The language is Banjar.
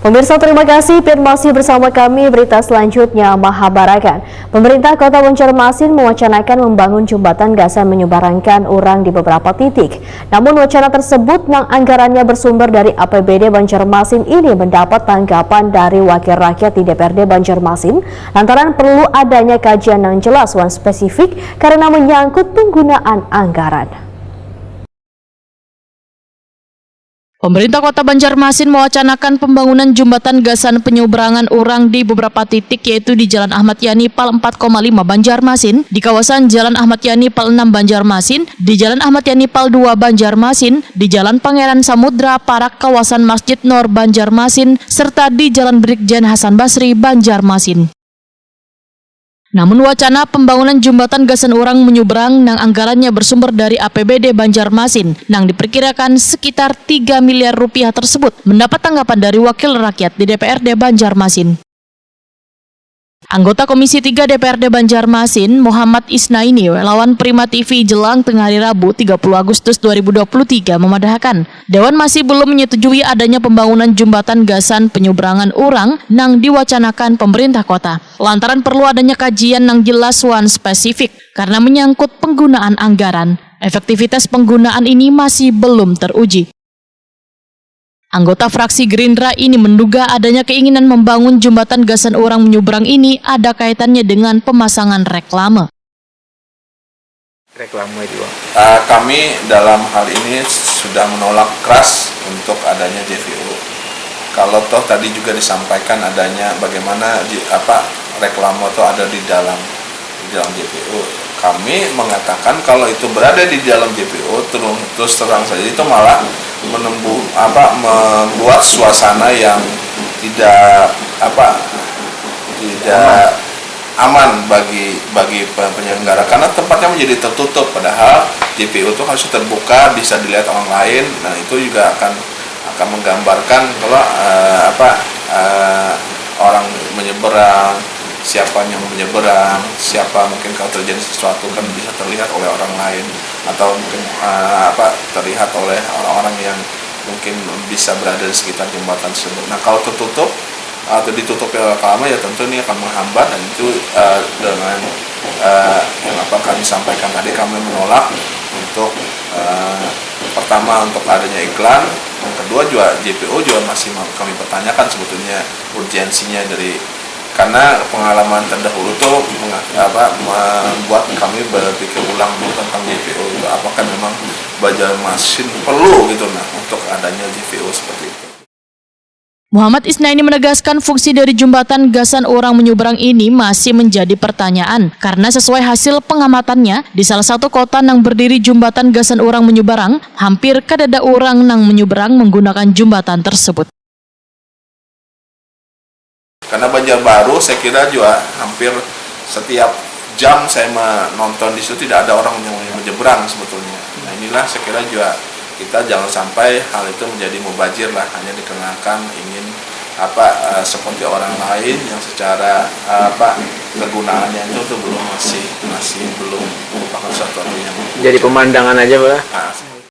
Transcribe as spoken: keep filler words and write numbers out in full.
Pemirsa, terima kasih, pian masih bersama kami. Berita selanjutnya mahabarakan, pemerintah Kota Banjarmasin mewacanakan membangun jembatan gasan menyubarangkan urang di beberapa titik. Namun, wacana tersebut nang anggarannya bersumber dari A P B D Banjarmasin ini mendapat tanggapan dari wakil rakyat di D P R D Banjarmasin lantaran perlu adanya kajian yang jelas wan spesifik karena menyangkut penggunaan anggaran. Pemerintah Kota Banjarmasin mewacanakan pembangunan jembatan gasan penyeberangan urang di beberapa titik, yaitu di Jalan Ahmad Yani Pal empat koma lima Banjarmasin, di kawasan Jalan Ahmad Yani Pal enam Banjarmasin, di Jalan Ahmad Yani Pal dua Banjarmasin, di Jalan Pangeran Samudra Parak kawasan Masjid Nor Banjarmasin, serta di Jalan Brigjen Hasan Basri Banjarmasin. Namun, wacana pembangunan jembatan gasan urang menyubrang nang anggarannya bersumber dari A P B D Banjarmasin nang diperkirakan sekitar tiga miliar rupiah tersebut mendapat tanggapan dari wakil rakyat di D P R D Banjarmasin. Anggota Komisi tiga D P R D Banjarmasin, Muhammad Isnaini, lawan Prima T V Jelang tengah hari Rabu, tiga puluh Agustus dua ribu dua puluh tiga, memadahakan, Dewan masih belum menyetujui adanya pembangunan jembatan gasan penyubrangan urang nang diwacanakan pemerintah kota, lantaran perlu adanya kajian nang jelas wan spesifik karena menyangkut penggunaan anggaran. Efektivitas penggunaan ini masih belum teruji. Anggota fraksi Gerindra ini menduga adanya keinginan membangun jembatan gasan urang menyubrang ini ada kaitannya dengan pemasangan reklame. Reklame jua. Eh, kami dalam hal ini sudah menolak keras untuk adanya J P U. Kalau toh tadi juga disampaikan adanya bagaimana di, apa, reklame itu ada di dalam di dalam J P U. Kami mengatakan kalau itu berada di dalam J P U, terus, terus terang saja itu malah menembu, apa, membuat suasana yang tidak, apa, tidak aman bagi bagi penyelenggara karena tempatnya menjadi tertutup, padahal J P U itu harus terbuka, bisa dilihat orang lain. Nah, itu juga akan akan menggambarkan kalau, eh, apa, eh, orang menyeberang, siapa yang menyeberang, siapa mungkin kalau terjadi sesuatu kan bisa terlihat oleh orang lain atau mungkin, eh, apa, terlihat oleh orang-orang yang mungkin bisa berada di sekitar jembatan tersebut. Nah, kalau tertutup atau ditutupi oleh reklame, ya tentu ini akan menghambat, dan itu, eh, dengan, eh, yang apa kami sampaikan tadi, kami menolak untuk, eh, pertama, untuk adanya iklan, yang kedua juga J P U juga masih ma- kami pertanyakan sebetulnya urgensinya dari, karena pengalaman terdahulu tuh menga- apa membuat kami berpikir ulang dulu tentang J P U itu apakah memang Banjarmasin perlu gitu, nah, untuk adanya J P U seperti itu. Muhammad Isnaini menegaskan fungsi dari jembatan gasan urang menyubrang ini masih menjadi pertanyaan karena sesuai hasil pengamatannya di salah satu kota nang berdiri jembatan gasan urang menyubrang, hampir kadada urang nang menyubrang menggunakan jembatan tersebut. Karena Banjarbaru saya kira juga hampir setiap jam saya menonton di situ tidak ada orang yang menyeberang sebetulnya. Nah, inilah saya kira juga kita jangan sampai hal itu menjadi mubazir lah, hanya dikarenakan ingin apa, eh, seperti orang lain yang secara, eh, apa, kegunaannya itu tuh belum masih masih belum merupakan sesuatu yang Jadi pemandangan aja malah. Nah,